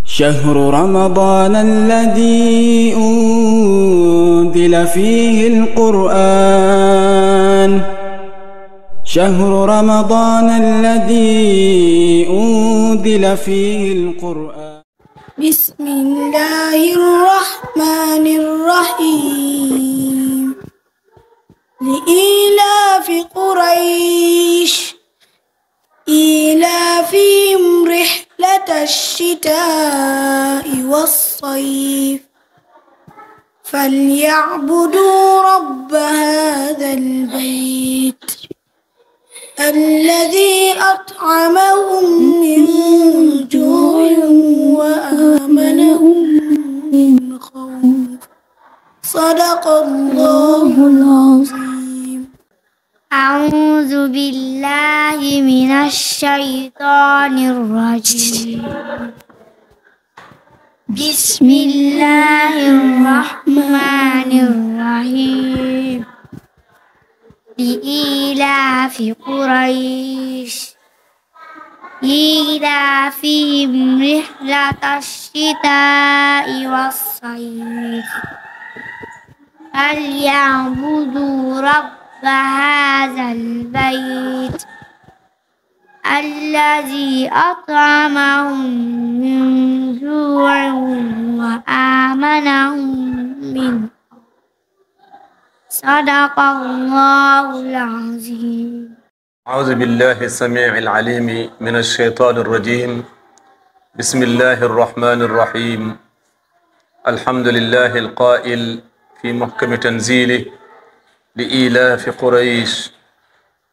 شهر رمضان الذي أنزل فيه القرآن شهر رمضان الذي أنزل فيه القرآن. بسم الله الرحمن الرحيم. لإيلاف قريش إيلافهم رحلة الشتاء والصيف فليعبدوا رب هذا البيت الذي أطعمهم من جوع وآمنهم من خوف. صدق الله العظيم. أعوذ بالله من الشيطان الرجيم. بسم الله الرحمن الرحيم. لإيلاف قريش إيلافهم رحلة الشتاء والصيف فليعبدوا رب هذا البيت الذي أطعمهم من جوع وآمنهم من صدق الله العظيم. أعوذ بالله السميع العليم من الشيطان الرجيم. بسم الله الرحمن الرحيم. الحمد لله القائل في محكم تنزيله لإيلاف قريش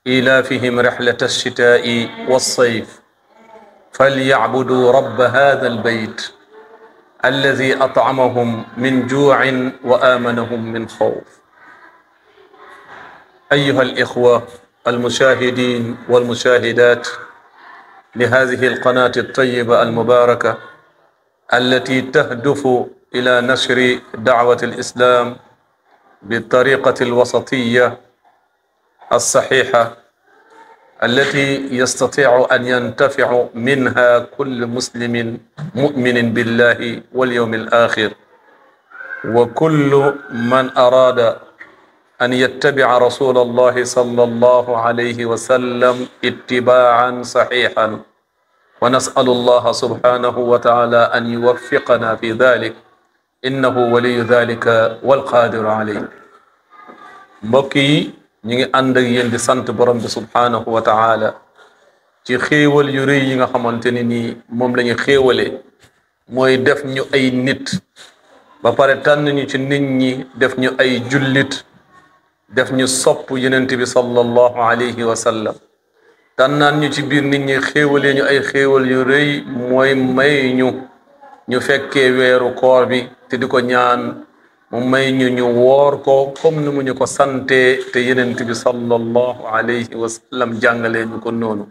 إيلافهم رحلة الشتاء والصيف فليعبدوا رب هذا البيت الذي أطعمهم من جوع وآمنهم من خوف. أيها الإخوة المشاهدين والمشاهدات لهذه القناة الطيبة المباركة التي تهدف إلى نشر دعوة الإسلام بالطريقة الوسطية الصحيحة التي يستطيع أن ينتفع منها كل مسلم مؤمن بالله واليوم الآخر، وكل من أراد أن يتبع رسول الله صلى الله عليه وسلم اتباعا صحيحا، ونسأل الله سبحانه وتعالى أن يوفقنا في ذلك إنه ولي ذلك والقادر عليه. mbokk yi ñu ngi ànd ak yéen di sant borom bi subhanahu wa taala ci xéewal yu rëy yi nga xamante ni nii moom la ñu xéewalee mooy def ñu ay nit ba pare tànn ñu ci nit ñi def ñu ay jullit def ñu sopp yenent bi sallallahu alayhi wa sallam. tànnaan ñu ci biir nit ñi xéewalee ñu ay xéewal yu rëy mooy may ñu fekkee weeru koor bi te di ko ñaan mu may ñu woor ko comme ni mu ñu ko sante te yenent bi sallallahu alayhi wa sallam jàngalee ñu ko noonu.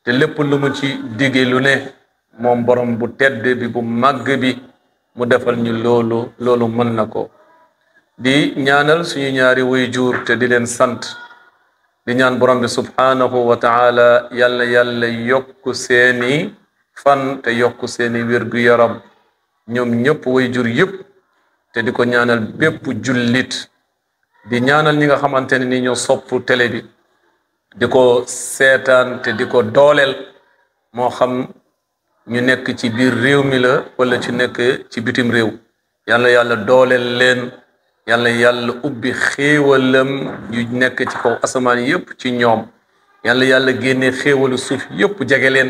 te lépp lu mu ci digge lu ne moom borom bu tedd bi bu màgg bi mu defal ñu loolu mën na ko. di ñaanal suñu ñaari waajur te di leen sant di ñaan borom bi subhanahu wa taala yàlla yokk seeni fan te yokk seeni wér-gu-yaram ñoom ñëpp waajur yëpp, te di ko ñaanal bépp jullit. di ñaanal ñi nga xamante ne ni ñoo sopp télé bi di ko seetaan te di ko dooleel, moo xam ñu nekk ci biir réew mi la wala ci nekk ci bitim réew. yàlla dooleel leen, yàlla ubbi xéewalam yu nekk ci kaw asamaan yëpp ci ñoom. yàlla génne xéewalu suuf yëpp jege leen.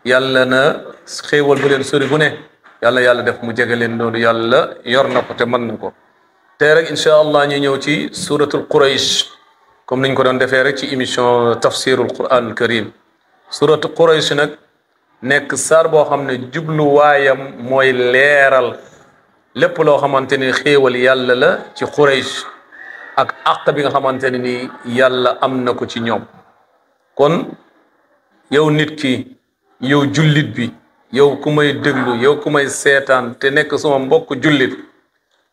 yàlla na xéewal bu leen sori bu ne yàlla def mu jege leen noonu. yàlla yor na ko te mën na ko. tey rek incha allah ñu ñëw ci suratul Quraysh comme niñ ko doon defee rek ci émission tafsirul Quran al Karim. suratul Quraysh nag nekk saar boo xam ne jubluwaayam mooy leeral lépp loo xamante ni xéewal yàlla la ci Quraysh ak àq bi nga xamante ne ni yàlla am na ko ci ñoom. kon yow nit ki, yow jullit bi, yow ku may déglu, yow ku may seetaan te nekk sama mbokk jullit,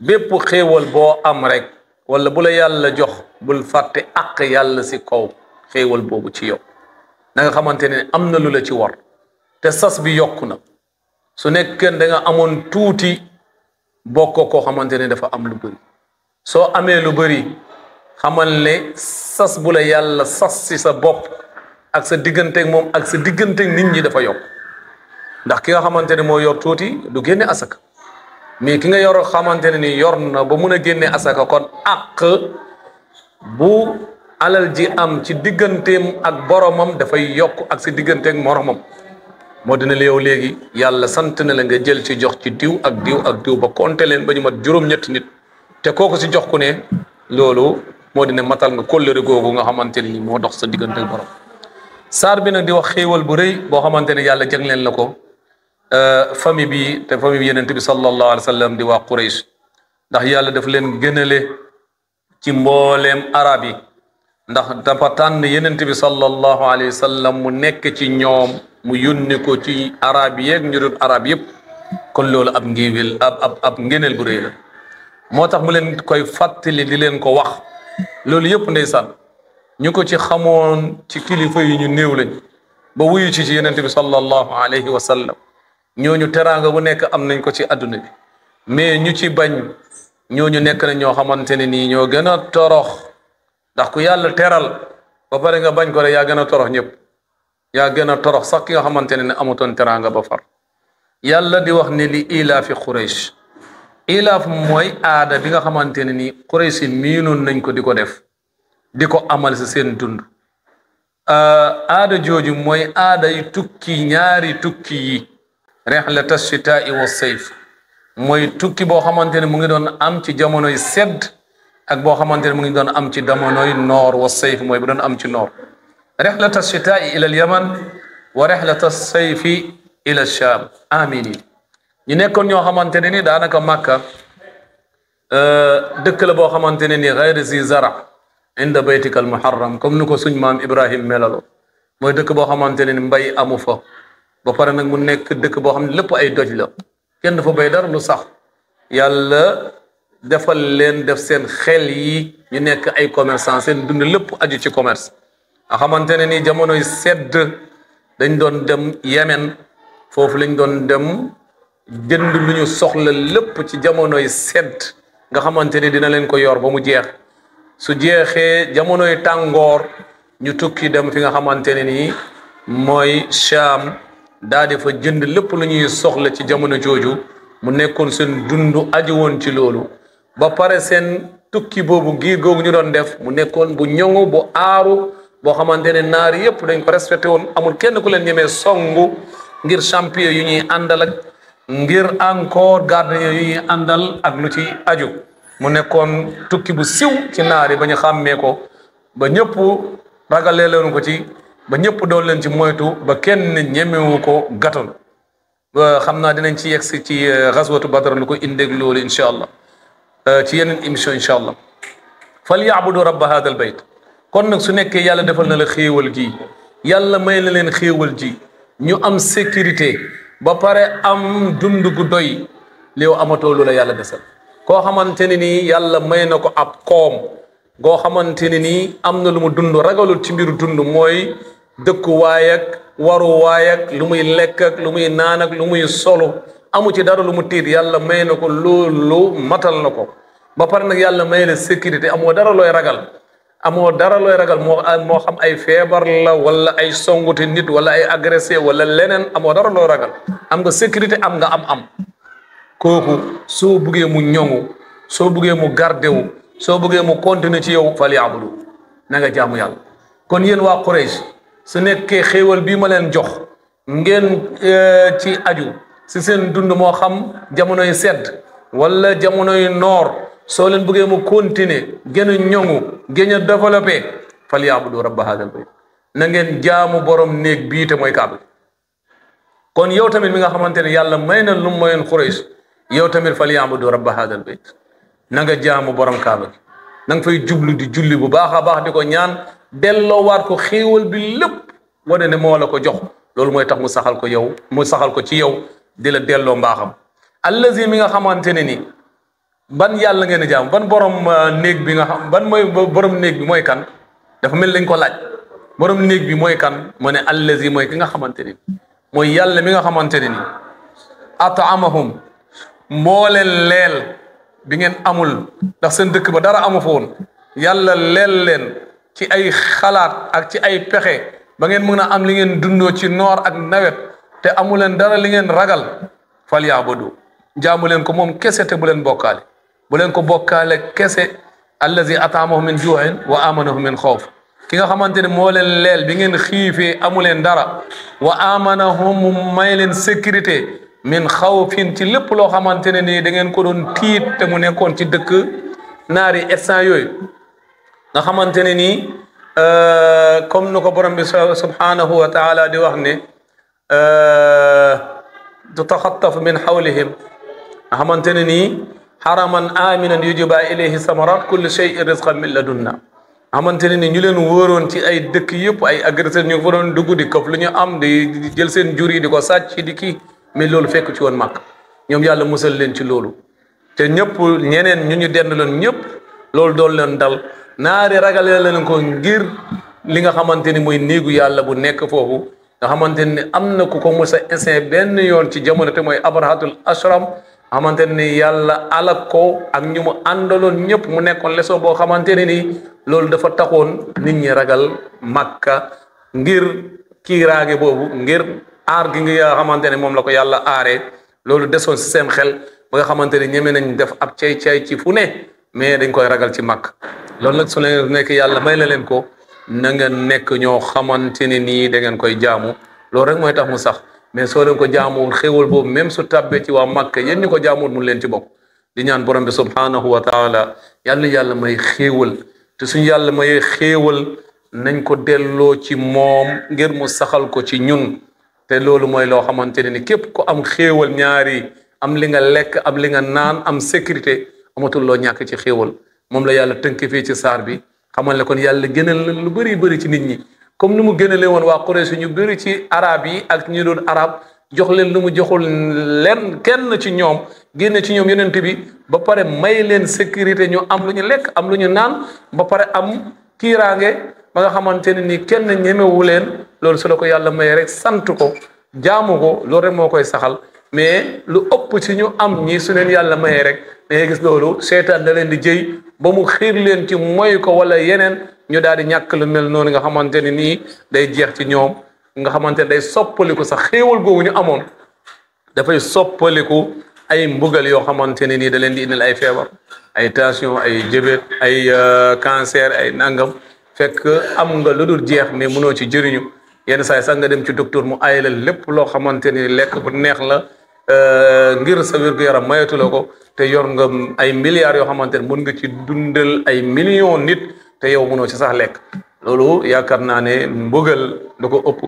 bépp xéewal boo am rek wala bu la yàlla jox bul fàtte àq yàlla si kaw xéewal boobu ci yow. na nga xamante ne am na lu la ci war te sas bi yokku na. su nekkee da nga amoon tuuti bokk koo xamante ne dafa am lu bëri soo amee lu bëri xamal ne sas bu la yàlla sas si sa bopp ak sa digganteeg moom ak sa digganteeg nit ñi dafa yokk ndax ki nga xamante ne moo yor tuuti du génne asaka mais ki nga yor xamante ne ni yor na ba mun a génne asaka kon àq bu alal ji am ci digganteem ak boromam dafay yokk ak si digganteeg moromam moo dina la yow léegi yàlla sant na la nga jël ci jox ci diw ak diw ak diw ba compter leen ba ñu mat juróom-ñetti nit te kooku si jox ku ne loolu moo dina matal nga kóllëre googu nga xamante ne ni moo dox sa digganteeg borom saar bi nag di wax xéewal bu rëy boo xamante ne yàlla jagleen la ko famille bi te famille bi yenente bi sallallahu alayhi wa sallam di waa Quraysh ndax yàlla daf leen gënale ci mbooleem arab yi ndax dafa tànn yenente bi sallallahu alayhi wa sallam mu nekk ci ñoom mu yónni ko ci arab yeeg ñu dul arab yëpp kon loolu ab ngiwil ab ngëneel bu rëy la moo tax mu leen koy fàttali di leen ko wax loolu yëpp ndeysaan ñu ko ci xamoon ci kilifa yi ñu néew lañ ba wuyu ci yenente bi sallallahu alayhi wa sallam ñooñu teraanga bu nekk am nañ ko ci adduna bi mais ñu ci bañ ñooñu nekk na ñoo xamante ne nii ñoo gën a torox ndax ku yàlla teral ba pare nga bañ ko rek yaa gën a torox ñëpp yaa gën a torox sax ki nga xamante ne amutoon teraanga ba far yàlla di wax ne li ilaafi Quraysh ilaaf mooy aada bi nga xamante ne nii Quraysh miinoon nañ ko di ko def di ko amal si seen dund aada jooju mooy aada yu tukki ñaari tukki yi rihlata shitaa'i wa sayf mooy tukki boo xamante ne mu ngi doon am ci jamonoy sedd ak boo xamante ne mu ngi doon am ci jamonoy noor wa sayf mooy bu doon am ci noor rihlata shitaa'i ila al yaman wa rihlata sayfi ila sham aminin ñu nekkoon ñoo xamante ne ni daanaka Makka dëkk la boo xamante ne ni ghayr zi zara inda baytika al muharram comme ni ko suñ maam Ibrahim melalo mooy dëkk boo xamante ne ni mbay amu fa ba pare nag mu nekk dëkk boo xam ne lépp ay doj la kenn dafa bay dara lu sax yàlla defal leen def seen xel yi ñu nekk ay commerçant seen dund lépp aju ci commerce nga xamante ne ni jamonoy sedd dañ doon dem Yemen foofu lañ doon dem jënd lu ñu soxla lépp ci jamonoy sedd nga xamante ni dina leen ko yor ba mu jeex su jeexee jamonoy tàngoor ñu tukki dem fi nga xamante ne ni mooy Sham daa di fa jënd lépp lu ñuy soxla ci jamono jooju mu nekkoon seen dundu aju woon ci loolu ba pare seen tukki boobu giir googu ñu doon def mu nekkoon bu ñoŋu bu aaru boo xamante ne naar yëpp dañ ko respecté woon amul kenn ku leen ñemee songu ngir champion yu ñuy àndal ak ngir encore gardien yu ñuy àndal ak lu ci aju mu nekkoon tukki bu siw ci naar yi ba ñu xàmmee ko ba ñëpp ragalee leen ko ci ba ñëpp doon leen ci moytu ba kenn ñemewu ko gàttal xam naa dinañ ci yegsi ci ghazwatu Badr lu ko indeg loolu incha allah ci yeneen émission incha allah fal yaabudu rabba hada al bayt kon nag su nekkee yàlla defal na la xéewal gi yàlla may na leen xéewal ji ñu am sécurité ba pare am dund gu doy léew amatoo lu la yàlla desal koo xamante ne nii yàlla may na ko ab koom goo xamante ne nii am na lu mu dund ragalul ci mbiru dund mooy dëkkuwaay ak waruwaay ak lu muy lekk ak lu muy naan ak lu muy solo amu ci dara lu mu tiit yàlla may na ko loolu matal na ko ba pare nag yàlla may na sécurité amoo dara looy ragal moo xam ay feebar la wala ay songute nit wala ay agressé wala leneen amoo dara looy ragal am nga sécurité am nga am kooku soo buggee mu ñoŋu soo buggee mu gardewu soo buggee mu continuer ci yow fal yaabudu na nga jaamu yàlla kon yéen waa Quraysh su nekkee xéewal bii ma leen jox ngeen ci aju si seen dund moo xam jamonoy sedd wala jamonoy noor soo leen bëggee mu continuer gën a ñoŋu gën a développé fal yaabudu rabba hadal bayt na ngeen jaamu borom néeg bii te mooy Kaaba kon yow tamit mi nga xamante ne yàlla may na lu mayoon Quraysh yow tamit fal yaabudu rabba hadal bayt na nga jaamu borom Kaaba gi na nga fay jublu di julli bu baax a baax di ko ñaan delloowaat ko xéewal bi lépp wane ne moo la ko jox loolu mooy tax mu saxal ko ci yow di la delloo mbaaxam allazi mi nga xamante ne ni ban yàlla ngeen a jaam ban borom néeg bi nga xam ban mooy borom néeg bi mooy kan dafa mel lañ ko laaj borom néeg bi mooy kan mu ne allazi mooy ki nga xamante ne mooy yàlla mi nga xamante ne ni at'amahum moo leen leel bi ngeen amul ndax seen dëkk ba dara amu fa woon yàlla leel leen ci ay xalaat ak ci ay pexe ba ngeen mën a am li ngeen dundoo ci noor ak nawet te amu leen dara li ngeen ragal falya'budu jaamu leen ko moom kese te bu leen bokkaale bu leen ko bokkaale kese allazi at'amahum min ju'in wa amanahum min xawf ki nga xamante ne moo leen leel bi ngeen xiifee amu leen dara wa amanahum may leen sécurité min xawfin ci lépp loo xamante ne nii da ngeen ko doon tiit te mu nekkoon ci dëkk naari instant yooyu nga xamante ne nii comme nu ko borom bi subhanahu wa taala di wax ne tutaxattaf min xawlihim nga xamante ne nii haraman aminan yujuba ilayhi samarat kulli shay'in rizqan min ladunna xamante ne ni ñu leen wóoroon ci ay dëkk yëpp ay agresseur ñu fa doon dugg di këf lu ñu am di jël seen jur yi di ko sàcc di kii mais loolu fekk ci woon màkk ñoom yàlla musal leen ci loolu te ñëpp ñeneen ñu ñu dend loon ñëpp loolu doon leen dal naari ragale leen ko ngir li nga xamante ni mooy néegu yàlla bu nekk foofu nga xamante ni am na ku ko mos a essayer benn yoon ci jamono te mooy abrahatul ashram xamante ni yàlla alak ko ak ñu mu àndaloon ñëpp mu nekkoon leçon boo xamante ne ni loolu dafa taxoon nit ñi ragal Makka ngir kiiraage boobu ngir aar gi nga xamante ne moom la ko yàlla aaree loolu desoon si seen xel ba nga xamante ne ñeme nañ def ab cay ci fu ne mais dañ koy ragal ci Makka loolu nag su leen nekk yàlla may na leen ko na ngeen nekk ñoo xamante ne nii da ngeen koy jaamu loolu rek mooy tax mu sax mais soo leen ko jaamuwul xéewal boobu même su tàbbee ci waa Makka yéen ñu ko jaamuwul mun leen ci bokk di ñaan borom bi subhanahu wa taala yàlla may xéewal te suñu yàlla may xéewal nañ ko delloo ci moom ngir mu saxal ko ci ñun te loolu mooy loo xamante ne ni képp ko am xéewal ñaari am li nga lekk am li nga naan am sécurité amatul loo ñàkk ci xéewal moom la yàlla tënk fii ci saar bi xamal ne kon yàlla gënal lu bëri ci nit ñi comme ni mu gënale woon waa Quraysh ñu bëri ci arab yi ak ñu doon arab jox leen lu mu joxul leen kenn ci ñoom génne ci ñoom yonent bi ba pare may leen sécurité ñu am lu ñu lekk am lu ñu naan ba pare am kiiraange ba nga xamante ne ni kenn ñemewu leen loolu su la ko yàlla may rek sant ko jaamu ko loolu rek moo koy saxal mais lu ëpp ci ñu am ñi su leen yàlla mayee rek da ngay gis loolu seetaan da leen di jëy ba mu xiir leen ci moy ko wala yeneen ñu daal di ñàkk lu mel noonu nga xamante ne nii day jeex ci ñoom nga xamante ne day soppaliku sax xéewal googu ñu amoon dafay soppaliku ay mbugal yoo xamante ne nii da leen di indil ay feebar ay tension ay jëbét ay cancer ay nangam fekk am nga lu dul jeex mais mënoo ci jëriñu yenn saa yi sax nga dem ci docteur mu ay la lépp loo xamante ni lekk bu neex la ngir sa wér-gu-yaram mayatu la ko te yor nga ay milliards yoo xamante ne mën nga ci dundal ay millions nit te yow mënoo ci sax lekk loolu yaakaar naa ne mbugal da ko ëpp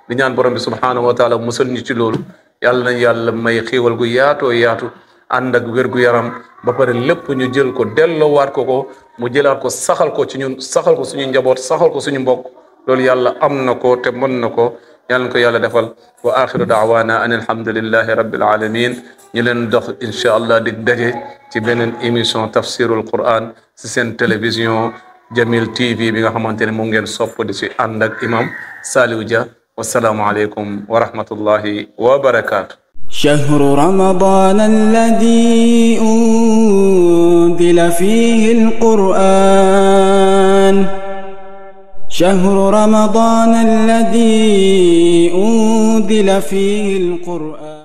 di ñaan borom bi subhanahu wa taala musal ñu ci loolu yàlla nañ yàlla may xéewal gu yaatoo yaatu ànd ak wér-gu-yaram ba pare lépp ñu jël ko delloowaat ko mu jëlaat ko saxal ko ci ñun saxal ko suñu njaboot saxal ko suñu mbokk loolu yàlla am na ko te mën na ko yàlla na ko yàlla defal wa axiru daawana an alhamdulillahi rabbil alamin ñu leen dox incha allah di daje ci beneen émission tafsirul quran si seen télévision Jamil TV bi nga xamante ne mu ngeen sopp di ci ànd ak imam Saliou Dia wassalaamu aleykum wa rahmatullahi wa barakatuh شهر رمضان الذي أنزل فيه القرآن شهر رمضان الذي أنزل فيه القرآن